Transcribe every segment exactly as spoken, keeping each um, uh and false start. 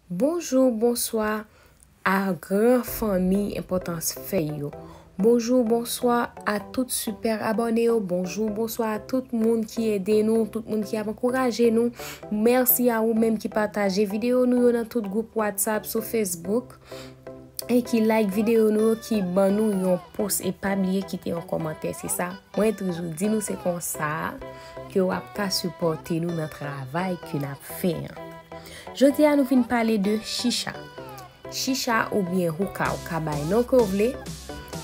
Bonjou, bonswa a gran fanmi Enpòtans Fèy yo. Bonjou, bonswa a tout sipè abòne yo. Bonjou, bonswa a tout moun ki ede nou, tout moun ki ap ankouraje nou. Mèsi a ou menm ki pataje videyo nou yo nan tout gwoup WhatsApp, sou Facebook, e ki like videyo nou yo, ki ban nou yon pous, e pa bliye kite yon kòmantè, se sa mwen toujou di nou, se konsa ke w ap ka sipòte nou nan travay ke n ap fè an. Jodi a, nou vin pale de chicha. Chicha oubyen houka, ou ka bay non ke w vle.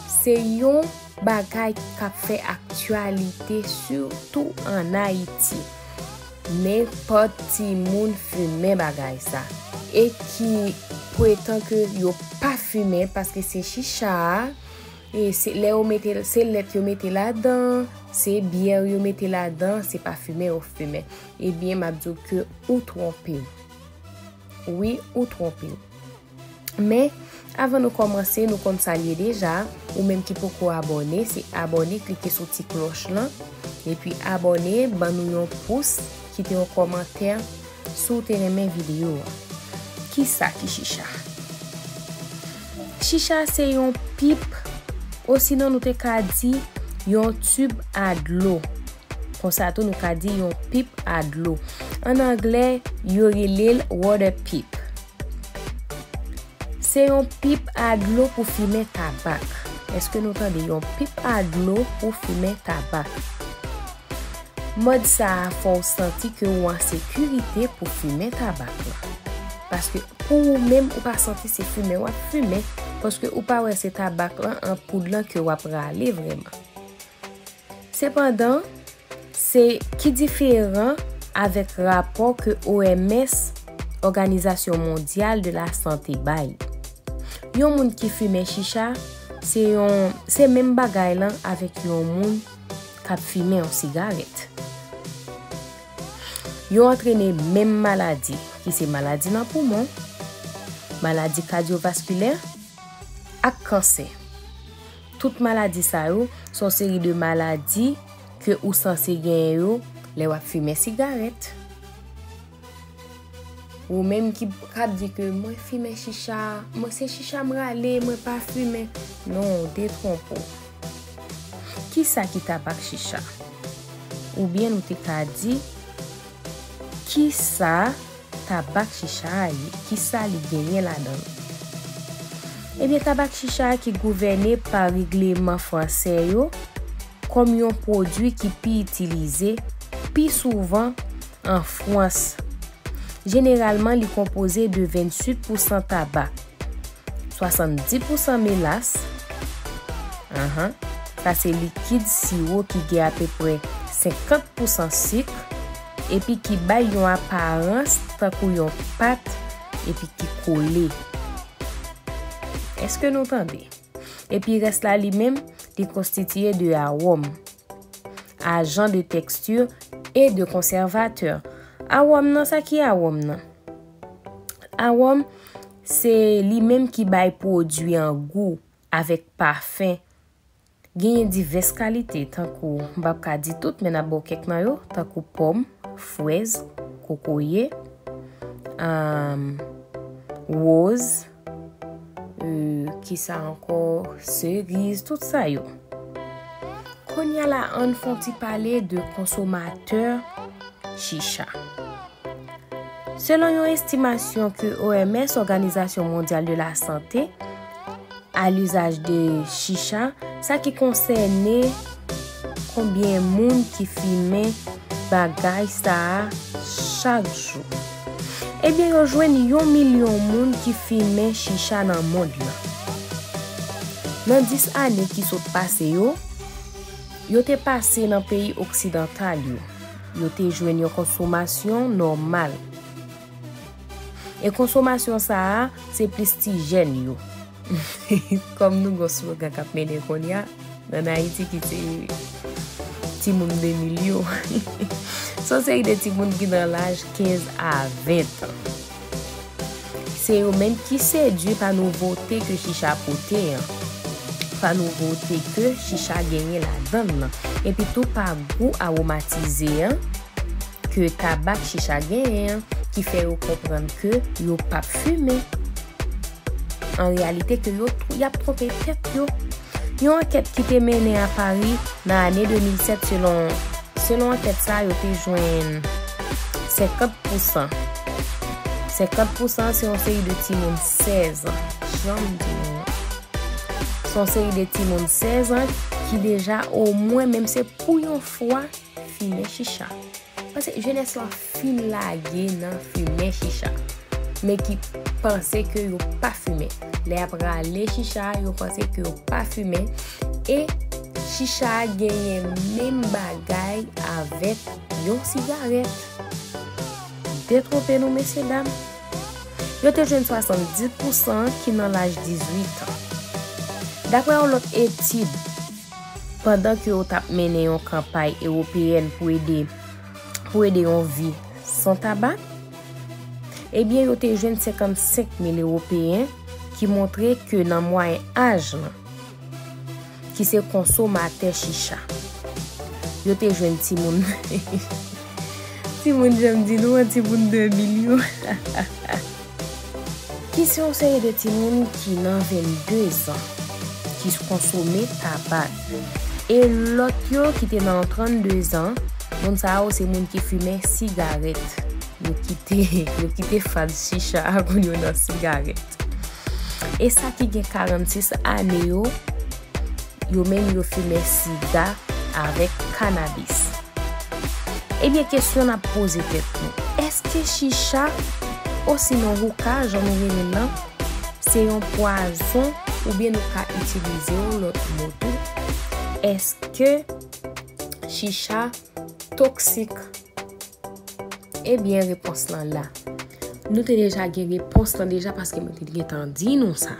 Se yon bagay k ap fè aktyalite, sitou ann Ayiti. Nenpòt timoun fimen bagay sa. E ki pretan ke yo pa fimen, paske se chicha a, e se lè yo mete, se lèt yo mete ladan, se byè yo mete ladan, se pa fimen yo fimen. Ebyen, m ap di w ke ou twonpe w. Wi, ou twonpe w. Men, avan nou kòmanse, nou konn sa l ye deja. Ou menm ki poko abòne, se abòne, klike sou ti klòch lan. Epi abòne, ban nou yon pous, kite yon kòmantè si w te renmen videyo a. Kisa ki chicha? Chicha se yon pip, osinon nou te ka di yon tib a dlo. Konsa tou nou ka di yon pip a dlo. An anglè, yo rele l water pip. Se yon pip a dlo pou fimen tabak. Èske nou tande? Yon pip a dlo pou fimen tabak. Mòd sa a fè w santi ke w an sekirite pou fimen tabak la. Paske pou ou menm, ou pa santi se fimen w ap fimen, paske ou pa wè se tabak lan, an poud lan ke w ap rale vrèman. Sepandan, se ki diferan avèk rapò ke O M S, Òganizasyon Mondyal de la Sante, bay. Yon moun ki fimen chicha, se yon, se menm bagay lan avèk yon moun k ap fimen yon sigarèt. Yo antrene menm maladi, ki se maladi nan poumon, maladi kadyovaskilè, ak kansè. Tout maladi sa yo se yon seri de maladi ke ou sanse genyen yo lè w ap fimen sigarèt. Ou menm ki k ap di ke mwen fimen chicha, mwen se chicha m rale, mwen pa fimen. Non, ou detwonpe w. Kisa ki tabak chicha? Oubyen nou te ka di, kisa tabak chicha a ye? Kisa li genyen ladan l? Ebyen, tabak chicha a ki gouvène pa regleman fransè yo kòm yon pwodui ki pi itilize pi souvan an Frans. Jeneralman, li konpoze de venntuit pousan tabak, swasanndis pousan melas, anhan, sa se likid siwo ki gen apeprè senkant pousan sik, epi ki bay yon aparans tankou yon pat, epi ki kole. Èske nou tande? Epi rès la li menm, li konstitiye de awòm, ajan de tèkstir e de konsèvatè. Awòm nan, sa ki awòm nan? Awòm, se li menm ki bay pwodui an gou avèk pafen. Genyen divès kalite, tankou, m p ap ka di tout, men n ap ba w kèk nan yo, tankou pòm, frèz, kokoye, anm, woz, e, kisa ankò, seriz, tout sa yo. Kounye a la, ann fè yon ti pale de konsomatè chicha. Selon yon estimasyon ke O M S, Òganizasyon Mondyal de la Sante, à l'usage de chicha, sa ki konsène konbyen moun ki fimen bagay sa a chak jou. Ebyen, yo jwenn yon milyon moun ki fimen chicha nan mond lan. Nan dis ane ki sot pase yo, yo te pase nan peyi oksidantal yo. Yo te jwenn yon konsomasyon nòmal. E konsomasyon sa a, se plis ti jèn yo. Kòm nou gon slogan k ap mennen kounye a, ann Ayiti ki se timoun de mil yo. Se yon seri de timoun ki nan laj kenz a ven an. Se yo menm ki sedui pa nouvote ke chicha pote an, pa nouvote ke chicha genyen ladan l lan, epi tou pa gou awomatize an ke tabak chicha genyen an. ki fè yo konprann ke yo p ap fimen. An reyalite, ke yo, y ap twonpe tèt yo. Yon ankèt ki te mennen a Pari nan ane de mil sèt, selon, selon ankèt sa, yo te jwenn senkant pousan. Senkant pousan se yon seri de timoun sèz an. Jan m di nou an. Se yon seri de timoun sèz an ki deja omwen, menm se pou yon fwa, fimen chicha. Paske jenès lan fin lage nan fimen chicha. Men ki panse ke yo pa fimen. Lè y ap rale chicha, yo panse ke yo pa fimen. E chicha a genyen menm bagay avèk yon sigarèt. Detwonpe nou, mesye dam. Yo te jwenn swasanndis pousan ki nan laj dizuit an. Daprè yon lòt etid, pandan ke yo t ap mennen yon kanpay ewopeyèn pou ede, pou ede yon vi san tabak, ebyen, yo te jwenn senkannsenk mil Ewopeyen ki montre ke nan mwayen aj lan, ki se konsomatè chicha, yo te jwenn timoun, timoun, jan m di nou an, timoun de milyon. Ki se yon seri de timoun ki nan vennde zan, ki konsome tabak. E lòt yo ki te nan trannde zan, moun sa yo se moun ki fimen sigarèt. Yo kite, yo kite faz chicha a, kounye yo nan sigarèt. E sa ki gen karannsis ane yo, yo menm yo fimen siga avèk kanabis. Ebyen, kesyon n ap poze tèt nou, èske chicha, osinon houka, jan nou rele l lan, se yon pwazon, oubyen nou ka itilize yon lòt mo tou? Èske chicha toksik? Ebyen, repons lan la. Nou te deja gen repons lan deja, paske mwen te gentan di nou sa.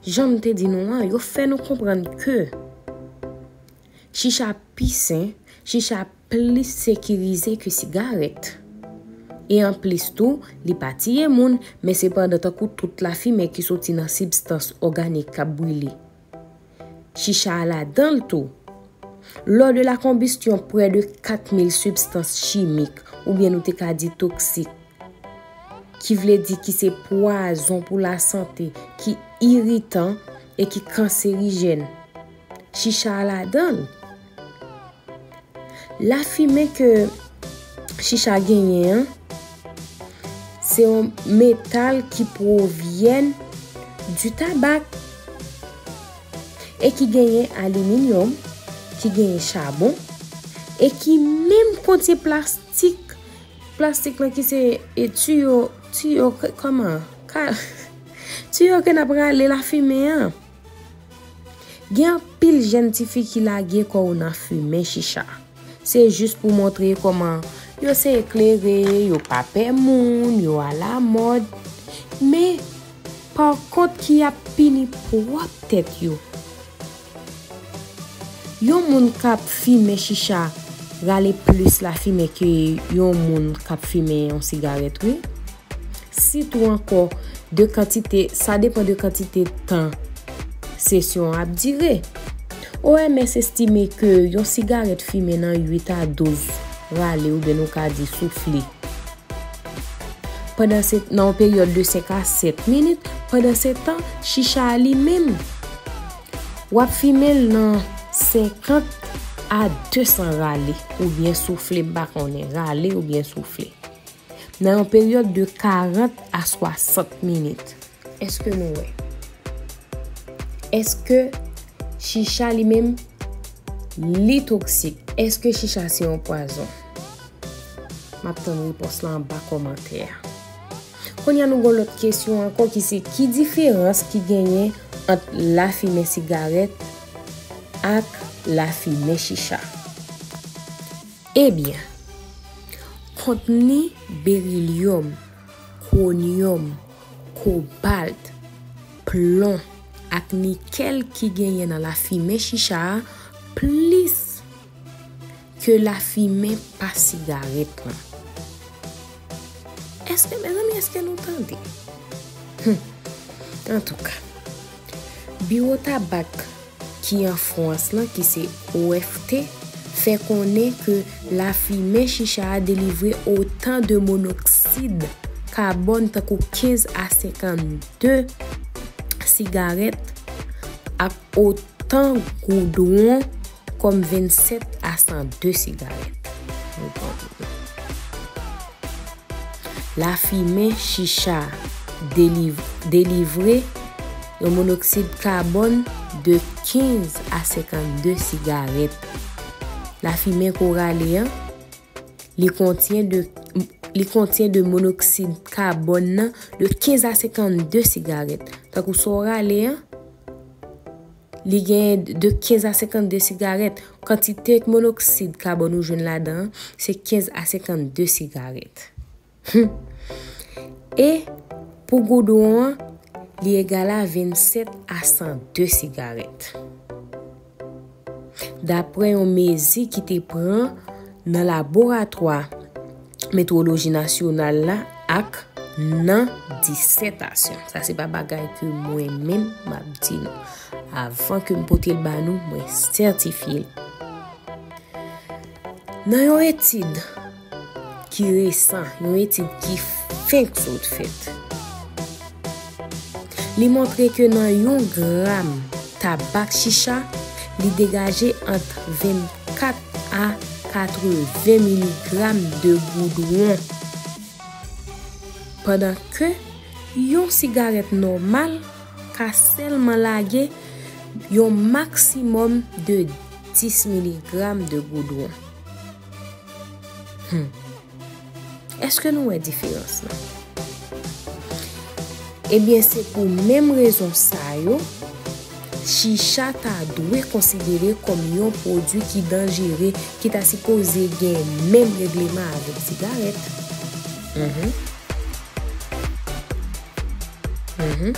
Jan m te di nou an, yo fè nou konprann ke chicha pi sen, chicha plis sekirize ke sigarèt. E anplis tou, li pa tiye moun, men sepandan, tankou tout lafimen ki soti nan sibstans òganik k ap brile, chicha a ladan l tou. Lors de la combustion, près de kat mil substances chimiques, oubyen nou te ka di toksik, ki vle di ki se pwazon pou lasante, ki iritan e ki kanserijèn. Chicha a ladan l. Lafimen ke chicha genyen an, se yon metal ki pwovyèn du tabac e ki genyen aliminyòm, ki genyen chabon, e ki menm kontyen plastik. Plastik lan ki se, e, tiyo, tiyo, k-, kòman? Ka-, tiyo ke n ap rale lafimen an. Gen anpil jèn tifi ki lage kò yo nan fimen chicha. Se jis pou montre kòman yo se eklere, yo pa pè moun, yo alamòd. Men, pa kont ki ap pini pwòp tèt yo. Yon moun k ap fimen chicha rale plis lafimen ke yon moun k ap fimen yon sigarèt, wi. Sitou ankò, de kantite, sa depann de kantite tan sesyon an ap dire. O M S estime ke yon sigarèt fimen nan uit a douz rale, oubyen nou ka di soufle, pandan se, nan yon peryòd de senk a sèt minit, pandan se tan, chicha a li menm, w ap fimen l nan senkant a de san rale, oubyen soufle, m pa konnen, rale oubyen soufle, nan yon peryòd de karant a swasant minit. Èske nou wè? Èske chicha li menm, li toksik? Èske chicha se yon pwazon? M ap tann repons lan anba kòmantè a. Kounye a, nou gen lòt kesyon ankò ki se, ki diferans ki genyen ant lafimen sigarèt ak lafimen chicha? Ebyen, kontni berilyòm, kwonyòm, kobalt, plon ak nikèl ki genyen nan lafimen chicha a plis ke lafimen pa sigarèt lan. Èske, mezanmi, èske nou tande? Hum. Antouka, biwo tabak ki an Frans lan, ki se O F T, fè konnen ke lafimen chicha a delivre otan de monoksid kabòn tankou kenz a senkannde sigarèt ak otan goudwon kòm vennsèt a san de sigarèt. Lafimen chicha deliv-, delivre yon monoksid kabòn de kenz a senkannde sigarèt. Lafimen ke w rale an, li kontyen de, li kontyen de monoksid kabòn nan de kenz a senkannde sigarèt. Tankou sa w rale an, li gen de kenz a senkannde sigarèt. Kantite monoksid kabòn ou jwenn ladan an, se kenz a senkannde sigarèt. Hmm. E pou goudwon an, li egal a vennsèt a san de sigarèt. Daprè yon mezi ki te pran nan laboratwa Metwoloji Nasyonal la ak nan disètasyon. Sa se pa bagay ke mwen menm m ap di nou. Avan ke m pote l ba nou, mwen sètifye l. Nan yon etid ki resan, yon etid ki fenk sot fèt, li montre ke nan yon gram tabak chicha, li degaje ant vennkat a katreven miligram de goudwon. Pandan ke yon sigarèt nòmal ka sèlman lage yon maksimòm de dis miligram de goudwon. Hmm. Èske nou wè diferans lan? Ebyen, se pou menm rezon sa yo, chicha ta dwe konsidere kòm yon pwodui ki danjere, ki ta sipoze gen menm regleman avèk sigarèt. Mhm. Mhm.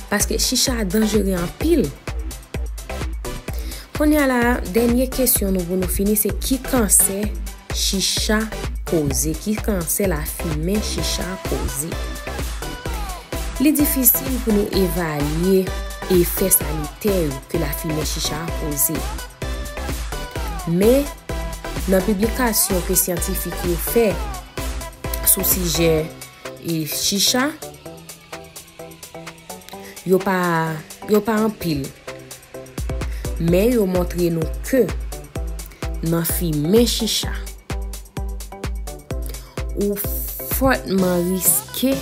Paske chicha danjere anpil. Kounye a la, dènye kesyon nou pou nou fini, se ki kansè chicha koze, ki kansè lafimen chicha koze. Li difisil pou nou evalye efè sanitè yo ke lafimen chicha koze. Men, nan piblikasyon ke syantifik yo fè sou sijè, e, chicha, yo pa, yo pa anpil. Men yo montre nou ke nan fimen chicha, ou fòtman riske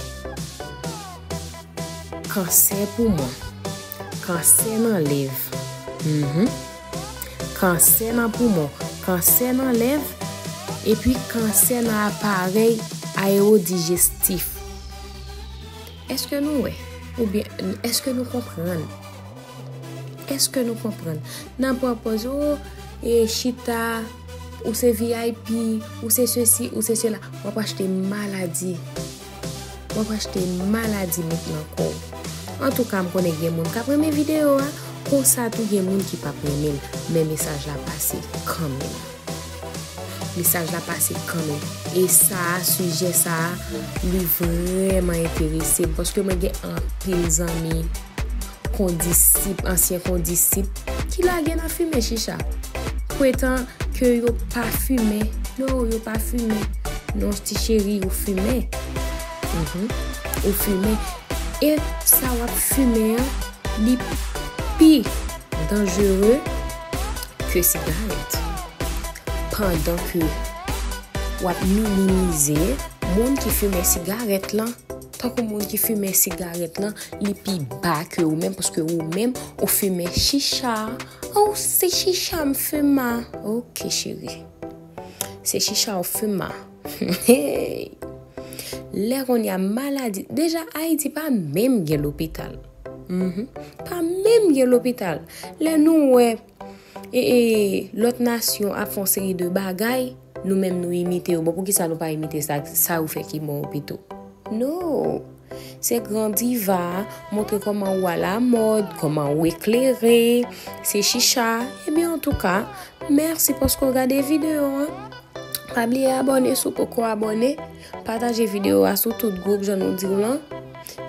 kansè poumon, kansè nan lèv, mhm, kansè nan poumon, kansè nan lèv, epi kansè nan aparèy aewodijestif. Èske nou wè? Oubyen, èske nou konprann? Èske nou konprann? Nan pwopòz, o, e chita, ou se V I P, ou se sesi, ou se sela. W ap achte maladi. W ap achte maladi met nan kò w. Antouka, m konnen gen moun k ap renmen videyo a, konsa tou gen moun ki p ap renmen l, men mesaj la pase kanmenm. Mesaj la pase kanmenm. E sa a, sijè sa a, li vrèman enterese m, paske mwen gen anpil zanmi kondisip, ansyen kondisip, ki lage nan fimen chicha. Pretan ke yo pa fimen. No, yo pa fimen. Non, ti cheri, ou fimen. Mhm. Ou fimen. E sa w ap fimen an, li pi danjere ke sigarèt. Pandan ke w ap minimize moun ki fimen sigarèt lan, tankou moun ki fimen sigarèt lan, li pi ba ke ou menm, paske ou menm, ou fimen chicha. Oh, se chicha m fimen. Ok, cheri. Se chicha w fimen. Hey! Lè kounye a maladi, deja Ayiti pa menm gen lopital. Mhm. Pa menm gen lopital. Lè nou wè, e, e, lòt nasyon ap fè yon seri de bagay, nou menm nou imite yo. Bon, poukisa nou pa imite sa, sa yo fè ki bon yo pito? No. Se gran diva, montre kòman ou alamòd, kòman ou eklere, se chicha. Ebyen, antouka, mèsi paske w gade videyo an. Pa bliye abòne si w poko abòne. Pataje videyo a sou tout gwoup, jan nou di w lan.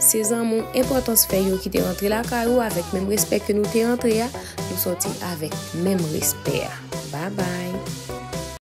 Se zanmi w Enpòtans Fèy yo ki te rantre lakay ou avèk menm respè ke nou te rantre a. Nou sòti avèk menm respè a. Babay.